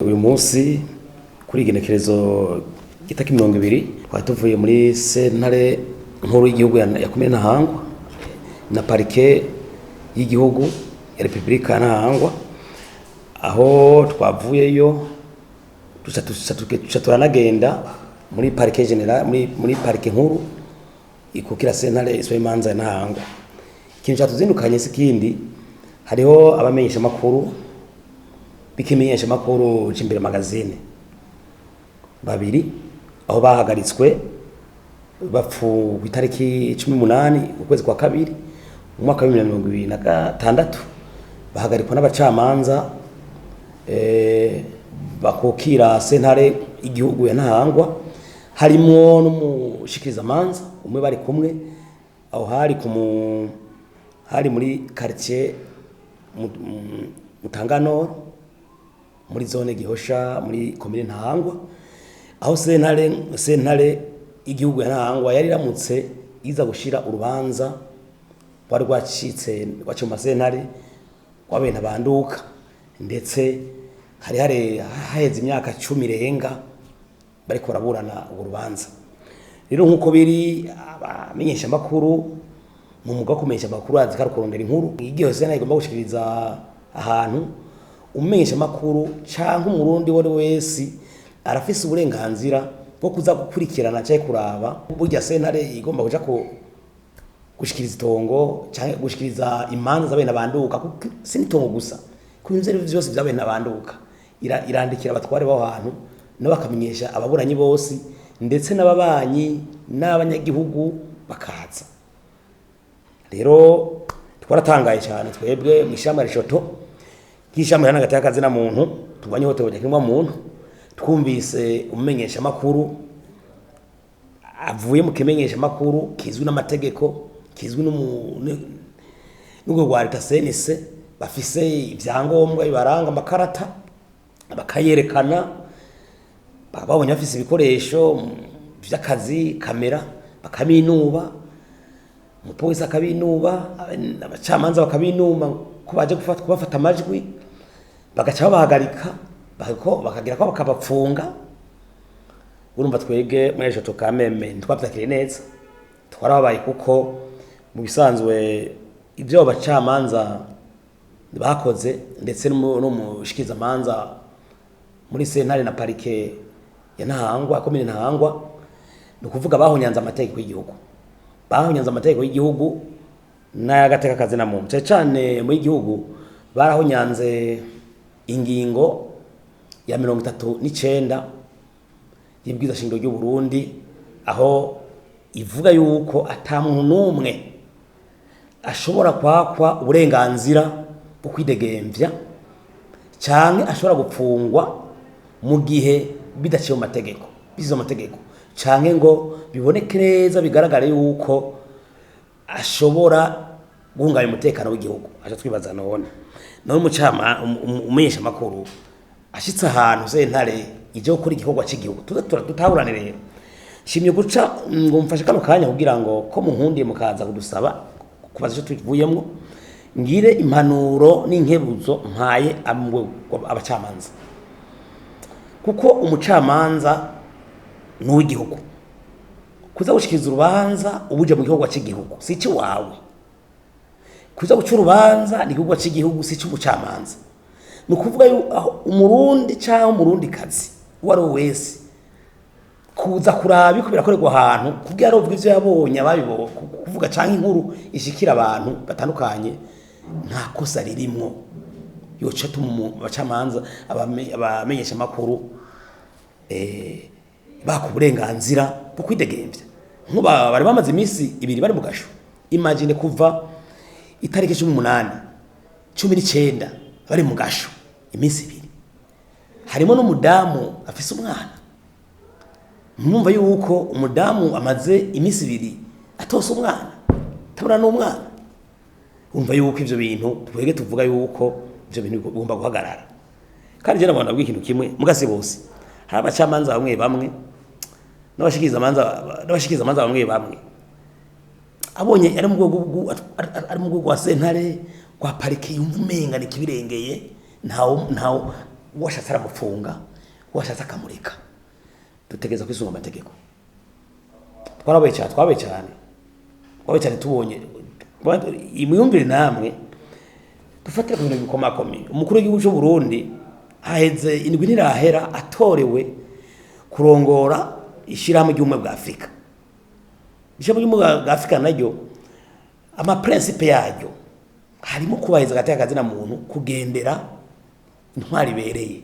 Uyu munsi kuri igenekerezo ry'itariki 20, twari tuvuye muri sentare nkuru y'igihugu ya komine Ntahangwa na parike y'igihugu ya Repubulika ya Ntahangwa, aho twavuyeyo duca turanagenda muri parike générale, muri parike nkuru ikukira sentare isaba imanza ya Ntahangwa. Ikintu catuzindukanye si kindi, hariho abamenyesha makuru b'ikimenyesha makuru Cimbere Magazine babiri, aho bahagaritswe bapfu ku itariki 18 ukwezi kwa kabiri mu mwaka wa 2026, bahagarikwa n'abacamanza bakukira sentare igihugu ya Ntahangwa, harimwo n'umushikirizamanza umwe bari kumwe. Aho hari ku hari muri quartier Mutanganoro, muri zone Gihosha, muri komine Ntahangwa, aho sentare igihugu ya Ntahangwa yari iramutse iza gushira urubanza rwari rwacitse, rwaciye mu masentare, rw'abene banduka, ndetse hari haheze imyaka 10 irenga bariko baraburana urwo rubanza. Rero nk'uko biri, abamenyesha amakuru mu mwuga wo kumenyesha amakuru azi ko ari kurondera inkuru. Igihe sentare igomba gushikiriza ahantu, umumenyesha amakuru canke umurundi uwo ari we wese arafise uburenganzira bwo kuza gukurikirana canke kuraba. Burya sentare igomba kuja ku gushikiriza itongo canke gushikiriza imanza z'abene banduka, kuko si n'itongo gusa, ku bintu ivyo vyose vy'abene banduka, irandikira abatware b'aho hantu, nabo bakamenyesha ababuranyi bose, ndetse n'ababanyi n'abanyagihugu bakaza. Rero twaratangaye cyane twebwe mu ishamba rishoto nk'ishamba rihana hagati y'akazina muntu, turwanya ihohoterwa rya muntu, twumvise umumenyesha makuru avuye mu kimenyesha makuru kizwi n'amategeko, kizwi n'urwego rwa leta CNC, bafise ibyangombwa bibaranga, amakarata, bakayerekana, babonye bafise ibikoresho vy'akazi, kamera, bakabinuba, umupolisi akabinuba, abacamanza bakabinuba ko baje kubafata amajwi, bagaca babahagarika, bakagira ko bakabapfunga. Urumva twebwe muri ejo tukameme ntitwavyakiriye neza, twarababaye, kuko mu bisanzwe ibyo abacamanza bakoze, ndetse n'umushikirizamanza muri sentare na parike ya Ntahangwa, komine Ntahangwa, ni ukuvuga bahonyanze amategeko y'igihugu, bahonyanze amategeko y'igihugu n'ay'agateka kazina muntu. Cyane cyane muri gihugu barahonyanze ingingo ya 39 y'ibwirizwa shingiro ry'u Burundi, aho ivuga yuko ata muntu n'umwe ashobora kwakwa uburenganzira bwo kwidegemvya canke ashobora gupfungwa mu gihe bidaciye mu mategeko, bizize amategeko, canke ngo biboneke neza, bigaragare yuko ashobora guhungabanya umutekano w'igihugu. Aca twibaza, none umucama umumenyesha makuru ashitse ahantu sentare ije gukora igikorwa cy'igihugu, tuze dutahurane. Rero nshimye guca ngo mfashe kano kanya kugira ngo ko munkundiye mukaza kudusaba kubaza icyo tuvuyemwo, ngire impanuro n'inkebuzo mpaye abacamanza, kuko umucamanza ni uw'igihugu. Kuza gushikiriza urubanza ubuje mu gikorwa cy'igihugu, si icy'iwawe. Kuza guca urubanza ni igikorwa cy'igihugu, si icy'umucamanza. Ni ukuvuga aho umurundi cyangwa umurundikazi uwo ari we wese kuza kuraba iko birakorerwa ahantu kugira arovuga ivyo yabonye, ababibonye, kuvuga canke inkuru ishikira abantu batandukanye, nta kosa ririmwo yoca atuma abacamanza, abamenyesha amakuru baka uburenganzira bwo kwidegemvya. Nkuba bari bamaze iminsi 2 bari mu gasho. Imagine kuva itariki 18, 19 bari mu gasho iminsi 2, harimo n'umudamu afise umwana. Mwumva yuko umudamu amaze iminsi 2 atose umwana, tabona n'umwana. Umva yuko ivyo bintu twege tuvuga yuko ivyo bintu bigomba guhagarara. Kandi je nabona ikintu kimwe mugasi bose, hari abacamanza bamwe bamwe n'abashikiriza amanza bamwe bamwe, abonye ari mu rwego ari mu rwego rwa sentare, rwa parike, yumva umenga ni kibirengeye, ntawo Uwashatse aramufunga, uwashatse akamureka. Dutegereza kwisunga amategeko. Twarabaye cyane, twabaye cyane, twabaye cyane tubonye imyumvire namwe dufatire ku bintu bikomakomeye. Umukuru w'igihugu cy'u Burundi haheze indwi ntirahera atorewe kurongora ishyirahamwe ry'ubumwe bwa Afurika. Ishyirahamwe ry'ubumwe bwa Afurika naryo amaprincipe yaryo harimo kubahiriza agateka kazina muntu, kugendera intwari ibereye.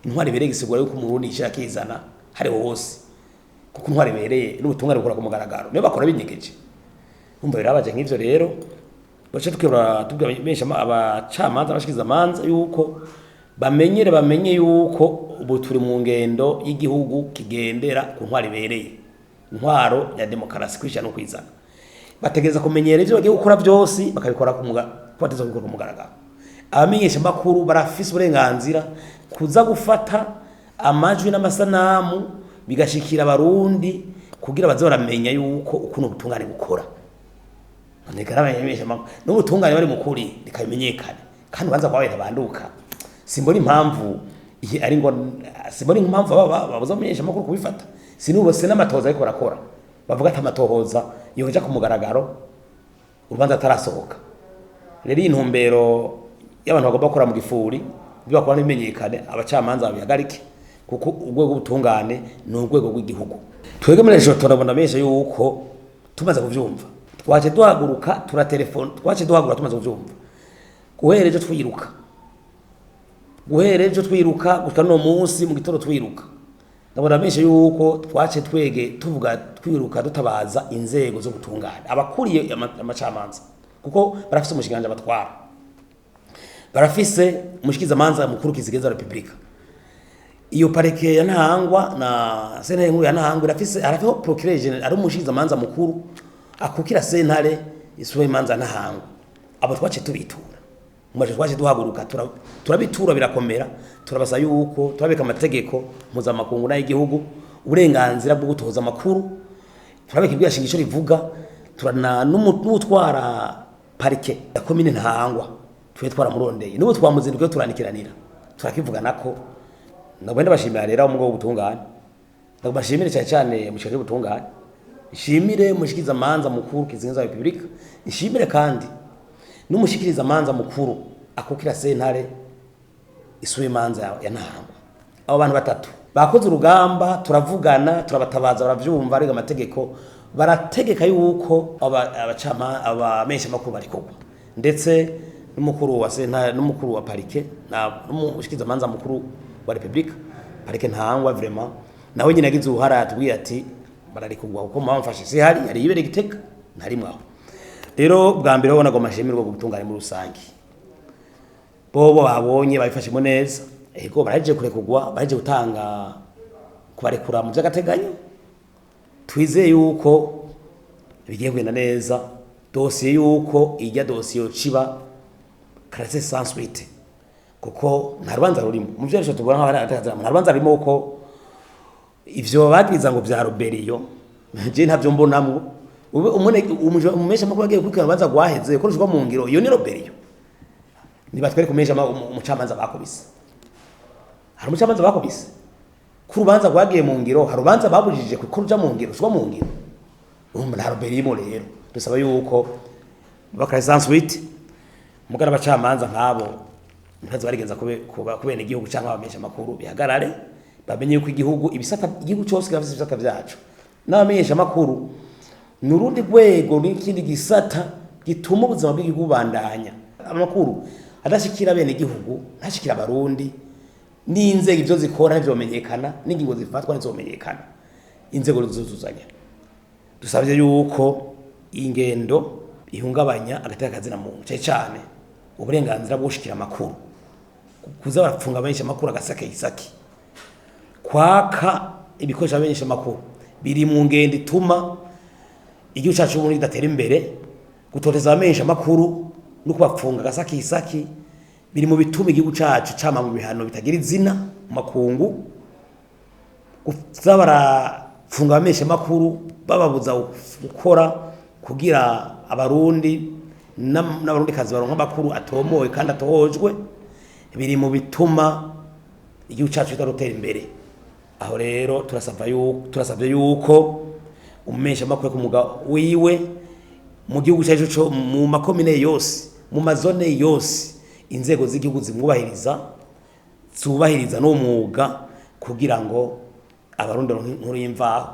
Intwari ibereye gisigura yuko umurundi yishira akizana hariho hose, kuko intwari ibereye n'ubutungane bukora ku mugaragaro, niyo bakora binyegeje. Umva birabaje nk'ivyo rero bace tukebura tubwira benshi abacamanza n'abashikiza amanza yuko bamenyere, bamenye yuko ubu turi mu ngendo y'igihugu kigendera ku ntwari ibereye, intwaro ya demokarasi, kwishyira no kwizana. Bategereza kumenyera ivyo bagiye gukora byose bakabikora ku bateza kubikora ku mugaragaro. Abamenyesha makuru barafise uburenganzira kuza gufata amajwi n'amasanamu bigashikira abarundi kugira baze baramenya yuko ukuntu ubutungane bukora. None garabamenyesha makuru n'ubutungane bari mukuri rikabimenyekane, kandi ubanza kwabaye ntabanduka. Simbona impamvu iyi ari ngo, simbona impamvu babuza abamenyesha makuru kubifata. Sinubose n'amatohoza ariko barakora bavuga ati amatohoza yoja ku mugaragaro urubanza atarasohoka. Rero iyi ntumbero y'abantu bagomba gukora mu gifuri, ibyo bakora ntibimenyekane, abacamanza babihagarike, kuko urwego rw'ubutungane ni urwego rw'igihugu. Twebwe muri ejo turabona benshi yuko tumaze kuvyumva twace duhaguruka, turatelefone, twace duhaguruka tumaze kuvyumva guhera ejo twiruka, guhera ejo twiruka gushika no munsi mu gitondo twiruka. Ndabona benshi yuko twace twege tuvuga twiruka dutabaza inzego zo gutungana, abakuriye amacamanza, kuko barafise umushikiranganje batwara, barafise umushikizamanza mukuru kizigenza Republika. Iyo parike ya Ntahangwa na sentare nkuru ya Ntahangwa irafise, hariho procureur general ari umushikizamanza mukuru akukira sentare isura imanza Ntahangwa. Abo twace tubitura mumaje, twace duhaguruka turabitura birakomera, turabasa yuko turabika amategeko mpuzamakungu n'ay'igihugu, uburenganzira bwo gutoza amakuru, turabika ibyo yashinga ico rivuga. Turana n'utwara parike ya komine Ntahangwa, twe twaramurondeye n'ubu twamuzindukiye turanikiranira turakivugana ko. Nabwo ndabashimira rero mu bwo butungane, ndabashimire cyane cyane mushikije butungane, nshimire mushikiza manza mukuru kizinza Republika, nshimire kandi n'umushikiriza manza mukuru akukira sentare isuye manza ya Ntahangwa. Abo bantu batatu bakoze urugamba, turavugana, turabatabaza, baravyumva, ariko amategeko barategeka yuko abacama abamenyesha makuru barikogwa, ndetse n'umukuru wa sentare n'umukuru wa parike na n'umushikiza manza mukuru wa Republika parike Ntahangwa, vraiment nawe nyine yagize uruhara, yatubwiye ati bararikugwa kuko mwamfashe si hari yari yibere Gitega ntarimwe aho. Rero bwa mbere ho nagomba nshimirwa gutungana muri rusangi, bobo babonye babifashemo neza, ego baraje kurekugwa, baraje gutanga kubarekura mu by'agateganyo. Twizeye yuko bigiye kugenda neza, dosiye yuko ijya dosiye ciba classe sans suite, kuko nta rubanza rurimo. Mu byo tubona nk'abana nta rubanza rurimo, kuko ivyo bagiriza ngo vya Roberiyo je ntavyo mbonamwo. Umumesha makuru agiye kurikirana urubanza rwaheze ukoreshwa mu ngiro, iyo ni Roberiyo. Nibatwereke umesha umucamanza bakubise, hari umucamanza bakubise ku rubanza rwagiye mu ngiro, hari urubanza babujije kuko ruja mu ngiro, rushwa mu ngiro, urumva nta Roberiyo. Rero dusaba yuko bakora sans suite, mugara abacamanza nk'abo ntibaze barigeza kubene igihugu cyangwa abamenyesha amakuru, bihagarare, bamenye yuko igihugu ibisata, igihugu cyose kirafise ibisata vyaco, n'abamenyesha amakuru ni urundi rwego n'ikindi gisata gituma ubuzima bw'igihugu bubandanya. Amakuru adashikira bene igihugu, ntashikira abarundi, n'inzego ivyo zikora ntivyomenyekana, n'ingingo zifatwa ntizomenyekana, inzego zuzuzanya. Dusabye yuko ingendo ihungabanya agateka kazina muntu, cyane cyane uburenganzira bwo gushikira amakuru, kuza barapfunga benshi amakuru agasake isaki, kwaka ibikoresho benshi amakuru, biri mu ngendo ituma igihugu cyacu ubundi kidatera imbere. Gutoteza abamenyesha amakuru no kubapfunga agasaki isaki biri mu bituma igihugu cyacu cama mu bihano bitagira izina mu makungu. Kuza barapfunga abamenyesha amakuru bababuza gukora kugira abarundi n'abarundikazi baronka amakuru atomoye kandi atohojwe biri mu bituma Igihugu cacu kitarutera imbere. Aho rero turasavye yuko umesha makuru ku mwuga wiwe mu gihugu cyacu co mu makomine yose, mu mazone yose, inzego z'igihugu zimwubahiriza, zubahiriza n'uwo mwuga, kugira ngo Abarundi baronke inkuru y'imvaho,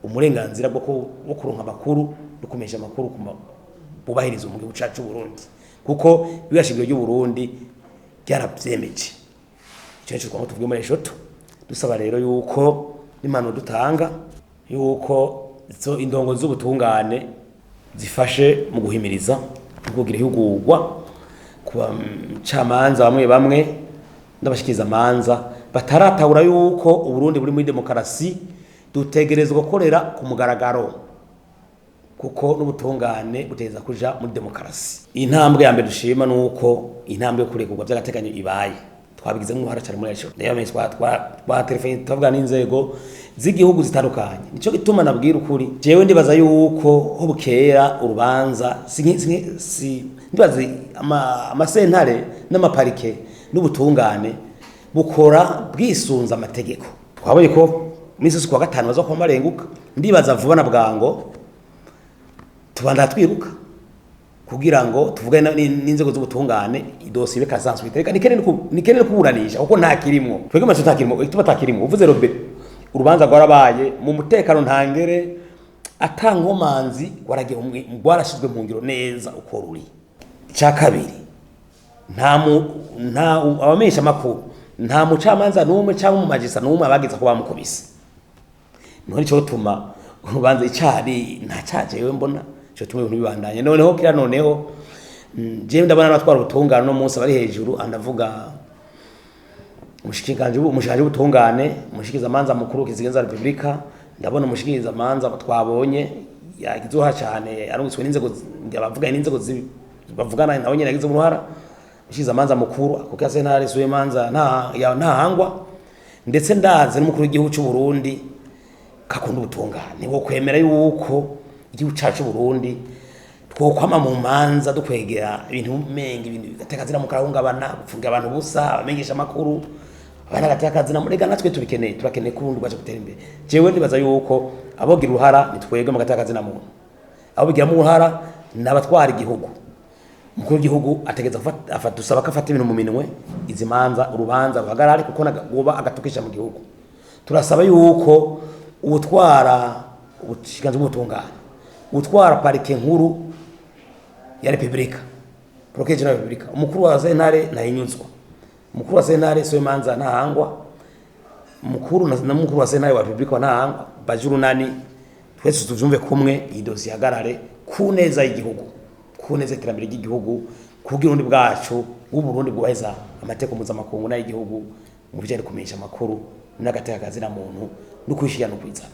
umurenganzira bwo kuronka amakuru no kumesha amakuru bubahiriza mu gihugu cacu Burundi, kuko ibigashingiro ry'u Burundi ryaravyemeje. Ico nico twagomba tuvuge muri eshoto. Dusaba rero yuko n'impanuro dutanga yuko izo indongo z'ubutungane zifashe mu guhimiriza no kugira ihugurwa ku bacamanza bamwe bamwe n'abashikiriza amanza bataratahura yuko Uburundi buri muri demokarasi, dutegerezwa gukorera ku mugaragaro, kuko n'ubutungane butegereza kuja muri demokarasi. Intambwe ya mbere dushima nuko intambwe yo kurekurwa vy'agateganyo ibaye, twabigizemo uruhara cyane muri ejo. Rero twa telefone twavuga n'inzego z'igihugu zitandukanye. Nico gituma nabwira ukuri, jewe ndibaza yuko ho bukera urubanza si ndibaza amasentare n'amaparike n'ubutungane bukora bwisunza amategeko. Twabonye ko misi yose kuwa gatanu baza kuba barenguka, ndibaza vuba na bwango tubanda twiruka kugira ngo tuvugane n'inzego z'ubutungane, idosiye ibe kasanzwe iteka nikene kuburanisha, kuko nta kirimwo. Twebwe maso nta kirimwo, tuba takirimwo uvuze Robert, urubanza rwarabaye mu mutekano ntangere, atankomanzi, rwaragiye rwarashizwe mu ngiro neza uko ruri. Icya kabiri, nta abamenyesha makuru, nta mucamanza n'umwe cyangwa umumajisa n'umwe abagize ko bamukubise. None cyo tuma urubanza icari nta caje yewe mbona cyo tuma ibintu bibandanye. Noneho kira noneho jewe ndabona n'abatwara ubutungane no munsi bari hejuru, andavuga umushikiranganje umushikiranganje w'ubutungane, umushikiriza manza mukuru kizigenza Republika, ndabona umushikiriza manza twabonye yagize uruhara cyane, arungitswe n'inzego abavuganye n'inzego bavugana nawe nyene yagize uruhara. Umushikiriza manza mukuru ako ka sentare suye manza nta ya ntahangwa, ndetse ndaze n'umukuru w'igihugu cy'u Burundi kakunda ubutungane, wo kwemera yuko igihugu cacu Burundi twokwama mu manza dukwegera ibintu menga ibintu bigatekazira mu karahungabana, gupfunga abantu busa, abamenyesha amakuru abana gatekazira murega. Natwe tubikeneye, turakeneye ko Uburundi bwacu gutera imbere. Jewe ndibaza yuko abogira uruhara ni twebwe mu gatekazina muntu, abo bigiramo uruhara ni abatwara igihugu. Umukuru w'igihugu ategeza afata, dusaba ko afata ibintu mu minwe, izi manza urubanza ruhagarare, kuko goba agatukisha mu gihugu. Turasaba yuko ubutwara ubushikanzi bw'ubutungane, ubutwara parike nkuru ya Republika, Procureur General wa Republika, umukuru wa sentare ntahinyuzwa, umukuru wa sentare soye manza ntahangwa, umukuru na mukuru wa sentare wa Republika ntahangwa, bajurunani twese tuvyumve kumwe, iyi dosiye ihagarare ku neza y'igihugu, ku neza y'iterambere ry'igihugu, kugira urundi bwacu bw'Uburundi bwubahiriza amategeko mpuzamakungu n'ay'igihugu mu bijanye no kumenyesha amakuru n'agateka kazina muntu no kwishyira no kwizana.